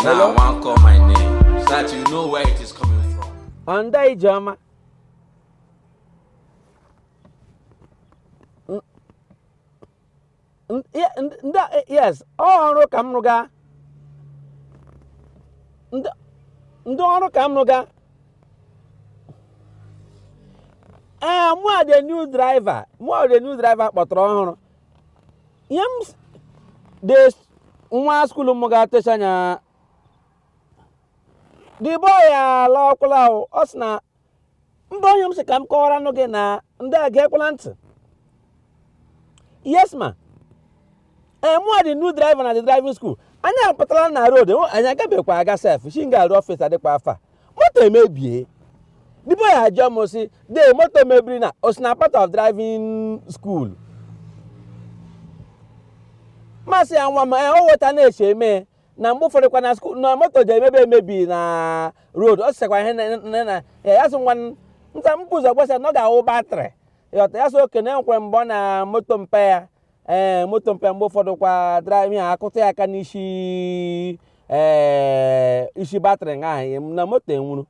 Now Hello? I wan call my name so that you know where it is coming from. Nda Ijeọma. Yes, ọ ọrụ ka m rụga. Ndị ọrụ ka m rụga. Ee, mụa the new driver, mụa the new driver kpọtara ọhụrụ. Ihe m the nwa school m ga-atecha anya. The boy ala ọkwụla o, ọ sị na mba onye m sị ka m kọwara nụ gị na ndị a ga-ekwela ntị. Yes ma. Ee, mụa the new driver na the driving school. Anyị apụtala na road, anyị agabekwa aga sef, shi nga arụ office adịkwa afa. Moto emebie. The boy ajụọ m sị, de moto mebiri na o si na part of driving school. Masị ya nwa m, ee, o weta na-eche eme na mgbe ụfọdụ kwa na school na moto ji emebi emebi na road. Ọ sịkwa ihe na ya sị nwa nta mpụ ụzọ gbasa na ọ ga-awụ battery. Ịghọta ya sị oke na enwere mgbe ọ na moto mpe ya, ee, moto mpe mgbe ụfọdụ kwa driving akụta ya aka n'isi, ee, isi battery nga ahụ na moto enwuru.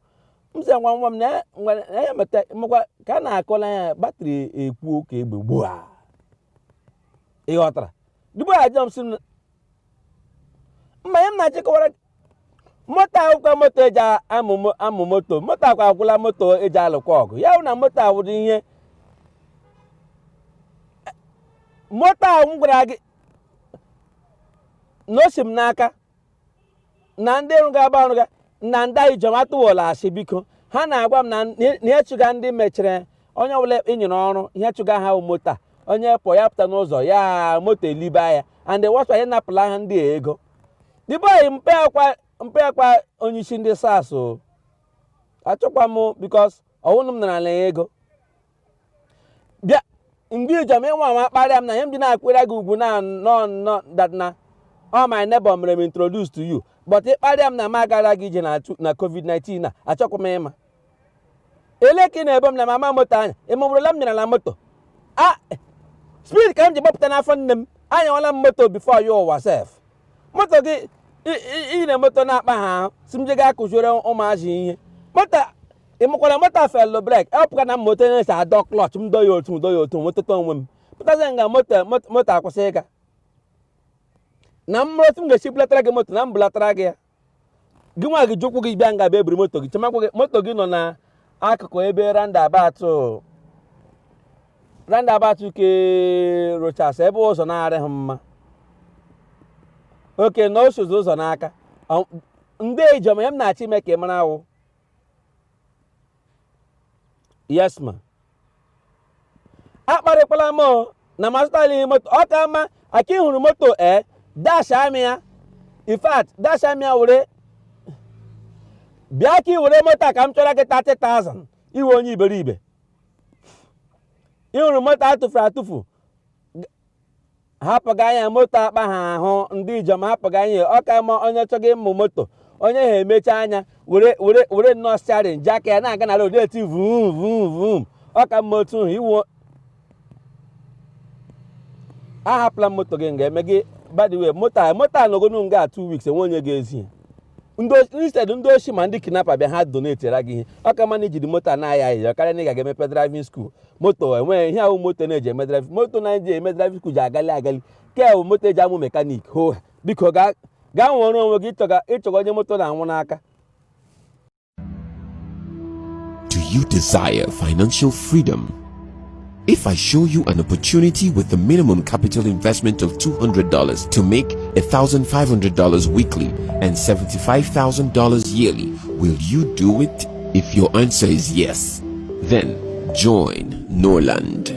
M sị nwa nwa m na ya meta makwa ka a na-akọla ya battery ekwuo ka egbe gboo a. Ị ghọtara? Dubu ajọ m sị mma ya m na-achịkọwara moto akwụkwọ moto eji amụ moto, moto akwa agwụla, moto eji alụkwa ọgụ ya bụ na moto awụrụ ihe moto ahụ m gwara gị na o si m n'aka na ndị rụga agba ọrụga na ndị Ijeọma atụwola asị. Biko, ha na-agwa m na ihe chụga ndị mechara onye ọbụla enyere ọrụ, ihe chụga ha moto a, onye pụọ ya pụta n'ụzọ ya moto elibe ya. And the worst, napụla ha ndị a ego. The boy mpe akwa mpe akwa onye isi ndị SARS o achọkwa m because ọwụnụ m nara ya ego bịa mgbe Ijeọma ịnwa anwa kparịa m na ihe m ji na-akwere gị ugwu na nọ nọ that na all my neighbor mere m introduce to you, but ịkparịa m na m agara gị ije na COVID-19 a achọkwa m ịma ele ka ị na-ebo m na mama moto anya ịmụbụrụla m nyere na moto a speed ka m ji gbapụta n'afọ nne m. Anyawala m moto before ya ụwa sef. Moto gị ị na moto na-akpa ha ahụ si m je gaa kụziere ụmụazị ihe moto. Ị mụkwara moto fail brake ewepụga na moto na-esi adọ clutch m dọ ya otu dọ ya otu nwetata onwe m pụtazie nga moto moto akwụsị ịga na m otu m ga-esi bulatara gị moto na m bulatara gị ya gị nwa gị jụkwụ gị bịa nga bịa eburu moto gị chemakwa gị moto gị nọ na akụkụ ebe roundabout, roundabout ke Rochas, ebe ụzọ na-arịghị mma oke na o sozi ụzọ n'aka ndị Ijeọma. Ya m na-achọ ime ka ị mara awụ. Yes ma, akparịkwala m o na m azụtala ihe moto ọ ka mma aka ị hụrụ moto ee dash amị ya. In fact, dash amị ya were bịa ka ị were moto a ka m chọrọ gị 30,000 iwe onye iberibe. Ị hụrụ moto atụfuru atụfu, hapụga anya moto akpa ha ahụ. Ndị Ijeọma, hapụga anya. Ọ ka mma onye chọga ịmụ moto, onye ha emecha anya were were were nnọọ steering ji aka ya na-aga na road eti vum vum vum. Ọ ka mma otu ahụ iwu. Ahapụla m moto gị nga eme gị. By the way, moto a moto a nọgonu nga 2 weeks enwe onye ga-ezi ya. Ndị instead ndị oshi ma ndị kidnapper bịa ha donate gị ihe. Ọ ka mma na ijiri moto a na-aya aya karịa na ị ga-aga emepe driving school. Moto enweghị ihe ahụ moto na-eji eme driving, moto na-eji eme driving school ji agali agali ke bụ moto eji amụ mechanic ho. Biko, gaa gaa nwere onwe gị ịchọga ịchọga onye moto na-anwụ n'aka. Do you desire financial freedom? If I show you an opportunity with a minimum capital investment of $200 to make $1,500 weekly and $75,000 yearly, will you do it? If your answer is yes, then join Norland.